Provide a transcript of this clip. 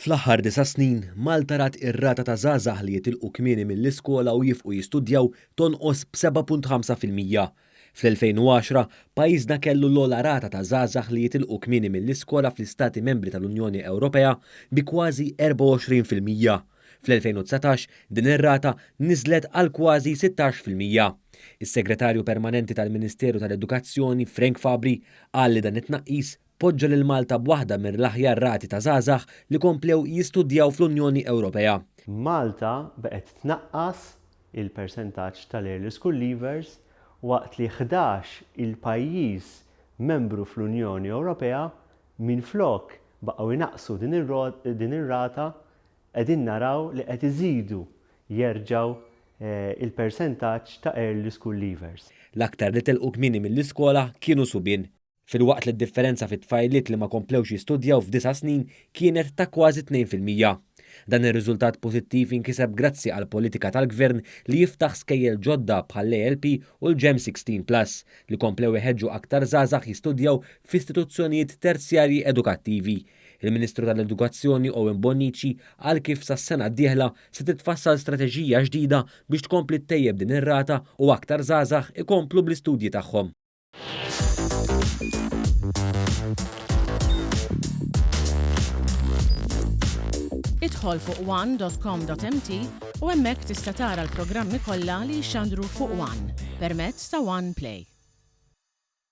Fl-aħħar disa' snin, Malta rat ir-rata ta' żgħażagħ li jitilqu kmieni mill-iskola u jifqu jistudjaw tonqos b'7.5%. Fl-2010, pajjiżna kellu l-ogħla rata ta' żgħażagħ li jitilqu kmieni mill-iskola fl-Istati Membri tal-Unjoni Ewropea bi kważi 24%. Fl-2019, din ir-rata niżlet għal kważi 16%. Is-Segretarju Permanenti tal-Ministeru tal-Edukazzjoni, Frank Fabri, qal li dan it-tnaqqis poġġa lil Malta b'waħda mill-aħjar rati ta' żgħażagħ li komplew jistudjaw fl-Unjoni Ewropea. Malta baqgħet tnaqqas il-persentaġġ tal-early school leavers waqt li 11 il pajjiż membru fl-Unjoni Ewropea minflok baqgħu jnaqqsu din ir-rata qegħdin naraw li qed iżidu jerġgħu il-persentaġġ ta' early school leavers. L-aktar li telqu kmieni mill-iskola kienu subien. Filwaqt li d-differenza fit-tfajliet li ma komplewx jistudjaw f'disa' snin kienet ta' kważi 2%. Dan ir-riżultat pożittiv inkiseb grazzi għall-politika tal-Gvern li jiftaħ skejjel ġodda bħall-ALP u l-GEM 16 Plus li komplew iħeġġu aktar żgħażagħ jistudjaw f'istituzzjonijiet terzjarji edukattivi. Il-Ministru tal-Edukazzjoni Owen Bonnici qal kif sas-sena d-dieħla se titfassal strateġija ġdida biex tkompli ttejjeb din ir-rata u aktar żgħażagħ ikomplu bl-istudji tagħhom. Idħol fuq one.com.mt u hemmhekk tista' tara l-programmi kollha li jixxandru fuq One permezz ta' One Play.